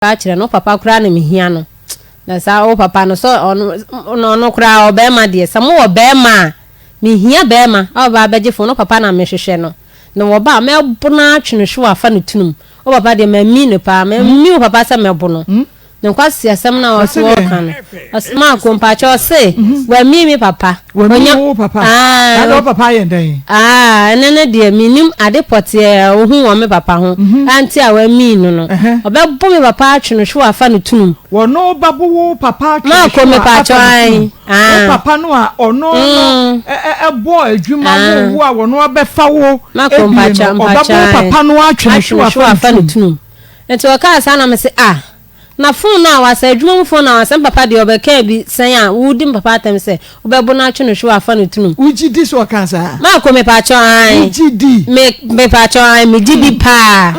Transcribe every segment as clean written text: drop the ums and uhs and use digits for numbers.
Akyerɛ no, wo papa koraa na mehia no. Na saa wo papa no, sɛ ɔno na ɔno koraa ɔbarima deɛ, sɛ mowɔ barima a, mehia barima a ɔbɛba abɛgye fon. Wo papa na mehwehwɛ no. Na wɔba a, mɛbo no ara atwe no hwew afa ne tunum. Wo papa deɛ, mami no paa. Mami wo papa sɛ mɛbo no. Ne nkwaseasɛm no a ɔse wɔka no. Ɔse, Marko, mpakyɛ ɔse, wami me papa. Wami wo papa? Aah. Na wo papa ayɛ dɛn? Aah, ɛno no deɛ mennim ade pɔtee a ɔhu wɔ me papa ho nti a wami no no. Ɔbɛbo me papa atwe no hwew afa ne tunum. Wɔno bɛbo wo papa atwe no Marko, hwew afa mepakyɛ ne ae. tunum. Wo Aah. papa no a ɔno no ɛbɔɔ adwuma woo wo a wɔno abɛfa wo Marko, abie mpakyɛ, no, ɔbɛbo mpakyɛ wo ae. papa no atwe no Atwe hwew no afa hwew ne afa ne tunum. tunum. Nti ɔkaa saa na mese ah. Na fon no a wasɛe, adwuma mu fon no a wasɛe, me papa deɛ ɔbɛkaa bi sɛn a wodi me papa atɛm sɛ wobɛbo no atwe no hwew afa no tunum. Wogye di sɛ ɔkaa saa? Marco mepakyɛw ae. Wogye di? Me mepakyɛw ae, megye di paa.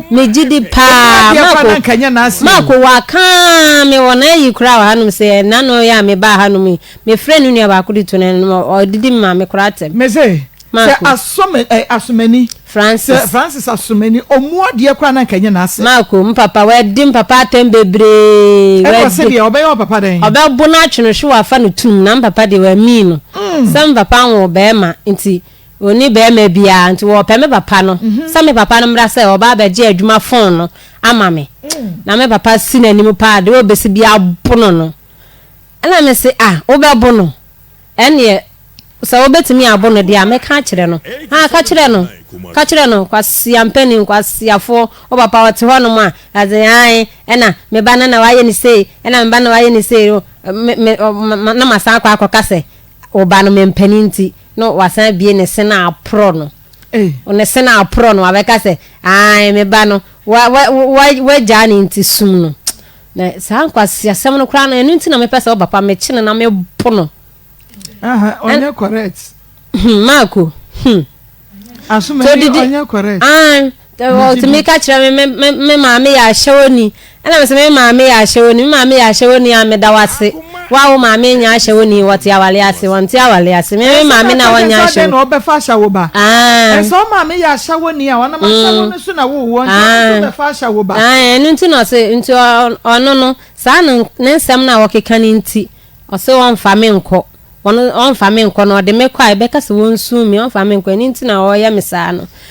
Megye di paa. Ɛno adeɛ koraa Marco, na anka nyɛ n'asɛm o. Marco wakaa me wɔ n'ayi koraa wɔ hanom sɛ ɛna no yɛ a mebaa hanom yi, mefrɛ ne nua baako de to n'anim, ɔdidi me maame koraa atɛm. Mese, Sɛ Marco. Asome eh, Asomani. Francis. Sɛ Francis Asomani, ɔmmu adeɛ koraa na anka ɛnyɛ n'asɛm. Marco, me papa, wadi me papa atɛm bebree. Ɛna ɔse Wadi. deɛ, ɔbɛyɛ wo papa dɛn? Ɔbɛbo no atwe no hwe wafa no tunum, na me papa deɛ wamii no. Sɛ me papa nwoo barima nti, ɔnni barima biara, nti wɔpɛ me papa no, sɛ me papa no mmra sɛ ɔba abɛgye adwuma phone no ama me. Na me papa si n'anim paa, deɛ ɔbɛsi biara bo no no. Ɛna mese, ah, wobɛbo no? Ɛnneɛ, sɛ wobɛtumi abo no deɛ a, mɛka akyerɛ no. Haa, ka kyerɛ no! Ka kyerɛ no! Kwasea mpanin, nkwaseafoɔ, wo papa ɔte hɔnom a, ɔse, Ae, ɛna me ba no na wayɛ no sei, ɛna me ba no na wayɛ no sei, me, me, na masan akɔ akɔka sɛ, wo ba no mempɛ no nti, na wasan abue ne se no aporɔ no. Ne se no aporɔ no, wabɛka sɛ, Ae, me ba no, wa, wa, wa, wagyaa no nti sum no. Na saa nkwaseasɛm no koraa no, ɛno nti na mepɛ sɛ wo papa mekye no na mebo no. Aha, ɔnyɛ correct. Marco, Asomani ɔnyɛ correct. Ah, ɔtumi ka kyerɛ me me me maame yɛ ahyɛwoni. Ɛna me sɛ me maame yɛ ahyɛwoni, me maame yɛ ahyɛwoni a meda wo ase. Wo a wo maame nyɛ ahyɛwoni, wɔte awale ase, wɔnte awale ase. Me me maame na wɔnyɛ ahyɛwoni. Na ɔbɛfa ahyɛwo ba. Ɛsɛ wo maame yɛ ahyɛwoni a ɔnam ahyɛwo no so na wo wɔ nti ɔno nso bɛfa ahyɛwo ba. Ɛno nti na ɔse nti ɔno no saa ne nsɛm no a wɔkeka no nti ɔse ɔmfa me nkɔ. Ɔno ɔmfa me nkɔ na ɔde me kɔ a ɛbɛka sɛ wɔnsu me, ɔmfa me nkɔ. Ɛno nti na ɔyɛ me saa no.